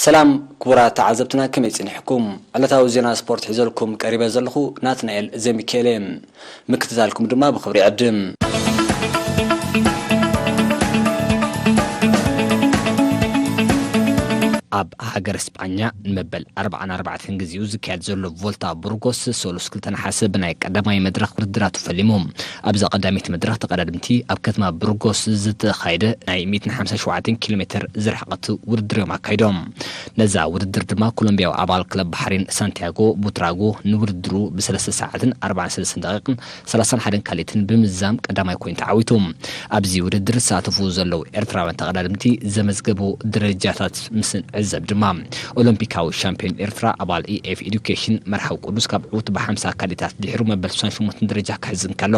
ሰላም ክቡራት ተዓዘብትና፣ ከመይ ጸኒሕኩም? ዕለታዊ ዜና ስፖርት ሒዘልኩም ቀሪበ ዘለኹ ናትናኤል ዘሚካኤል እየ። ምክትታልኩም ድማ ብኽብሪ ይዕድም። ኣብ ሃገር ስጳኛ ንመበል ኣርባዓን ኣርባዕተን ግዜኡ ዝካየድ ዘሎ ቮልታ ቡርጎስ ሰሉስ ክልተ ነሓሰ ብናይ ቀዳማይ መድረኽ ውድድራቱ ፈሊሙ። ኣብዛ ቀዳመይቲ መድረኽ ተቐዳደምቲ ኣብ ከተማ ቡርጎስ ዝተኻየደ ናይ ሚእትን ሓምሳን ሸውዓተን ኪሎ ሜትር ዝረሓቐት ውድድር እዮም ኣካይዶም። ነዛ ውድድር ድማ ኮሎምቢያዊ ኣባል ክለብ ባሕሪን ሳንቲያጎ ቡትራጎ ንውድድሩ ብሰለስተ ሰዓትን ኣርባዓን ሰለስተን ደቂቕን ሰላሳን ሓደን ካልኢትን ብምዝዛም ቀዳማይ ኮይኑ ተዓዊቱ። ኣብዚ ውድድር ዝሳተፉ ዘለዉ ኤርትራውያን ተቐዳደምቲ ዘመዝገቡ ደረጃታት ምስ ንዕዘብ ድማ፣ ኦሎምፒካዊ ሻምፒዮን ኤርትራ ኣባል ኢኤፍ ኤዱኬሽን መርሃዊ ቅዱስ ካብ ዕዉት ብሓምሳ ካልኢታት ድሕሩ መበል ስሳን ሸሞንተን ደረጃ ክሕዝ እንከሎ፣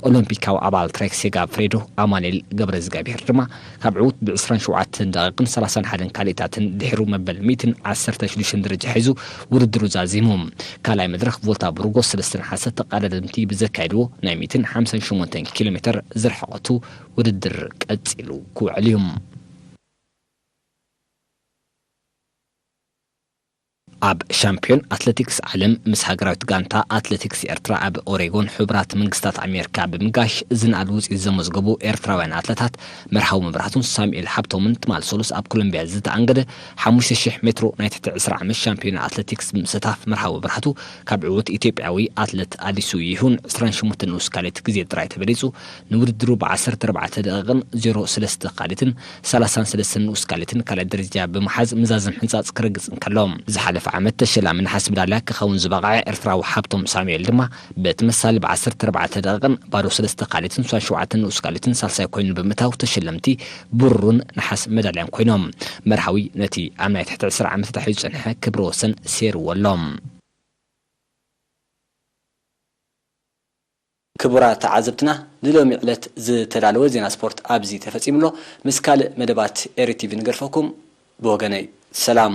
ኦሎምፒካዊ ኣባል ትሬክ ሴጋ ፍሬዶ ኣማኑኤል ገብረ እግዚኣብሔር ድማ ካብ ዕዉት ብዕስራን ሸውዓተን ደቂቕን ሰላሳን ሓደን ካልኢታትን ድሕሩ መበል ሚእትን ዓሰርተ ሽዱሽተን ደረጃ ሒዙ ውድድሩ ዛዚሙ። ካልኣይ መድረኽ ቮልታ ቡርጎስ ሰለስተ ነሓሰ ተቐዳደምቲ ብዘካየድዎ ናይ ሚእትን ሓምሳን ሸሞንተን ኪሎ ሜትር ዝርሕቐቱ ውድድር ቀጺሉ ክውዕል እዩ። ኣብ ሻምፒዮን ኣትሌቲክስ ዓለም ምስ ሃገራዊት ጋንታ ኣትሌቲክስ ኤርትራ ኣብ ኦሬጎን ሕቡራት መንግስታት ኣሜሪካ ብምጋሽ ዝነኣድ ውፅኢት ዘመዝገቡ ኤርትራውያን ኣትለታት መርሃዊ መብራህቱን ሳሙኤል ሃብቶምን ትማል ሰሉስ ኣብ ኮሎምቢያ ዝተኣንገደ ሓሙሽተ ሺሕ ሜትሮ ናይ ትሕቲ ዕስራ ዓመት ሻምፒዮን ኣትሌቲክስ ብምስታፍ መርሃዊ መብራህቱ ካብ ዕዉት ኢትዮጵያዊ ኣትለት ኣዲሱ ይሁን ዕስራን ሸሞንተን ንኡስ ካልኣይቲ ግዜ ጥራይ ተበሊፁ ንውድድሩ ብዓሰርተ ኣርባዕተ ደቂቕን ዜሮ ሰለስተ ካልኢትን ሰላሳን ሰለስተን ንኡስ ካልኢትን ካልኣይ ደረጃ ብምሓዝ ምዛዝም ሕንጻጽ ክረግጽ እንከሎ፣ ዝሓለፈ ዓመት ተሸላሚ ነሓስ መዳልያ ክኸውን ዝበቕዐ ኤርትራዊ ሃብቶም ሳሙኤል ድማ በተመሳሳሊ ብዓሰርተ ኣርባዕተ ደቂቕን ባዶ ሰለስተ ካልኢትን ሱሳን ሸውዓተን ንኡስ ካልኢትን ሳልሳይ ኮይኑ ብምእታው ተሸለምቲ ብሩርን ነሓስ መዳልያን ኮይኖም። መርሃዊ ነቲ ኣብ ናይ ትሕቲ ዕስራ ዓመት ተታሒዙ ዝጸንሐ ክብረ ወሰን ሴርዎ ኣሎ። ክቡራት ተዓዘብትና፣ ንሎሚ ዕለት ዝተዳለወ ዜና ስፖርት ኣብዚ ተፈጺሙ ኣሎ። ምስ ካልእ መደባት ኤሪ ቲቪ ንገድፈኩም። ብወገነይ ሰላም።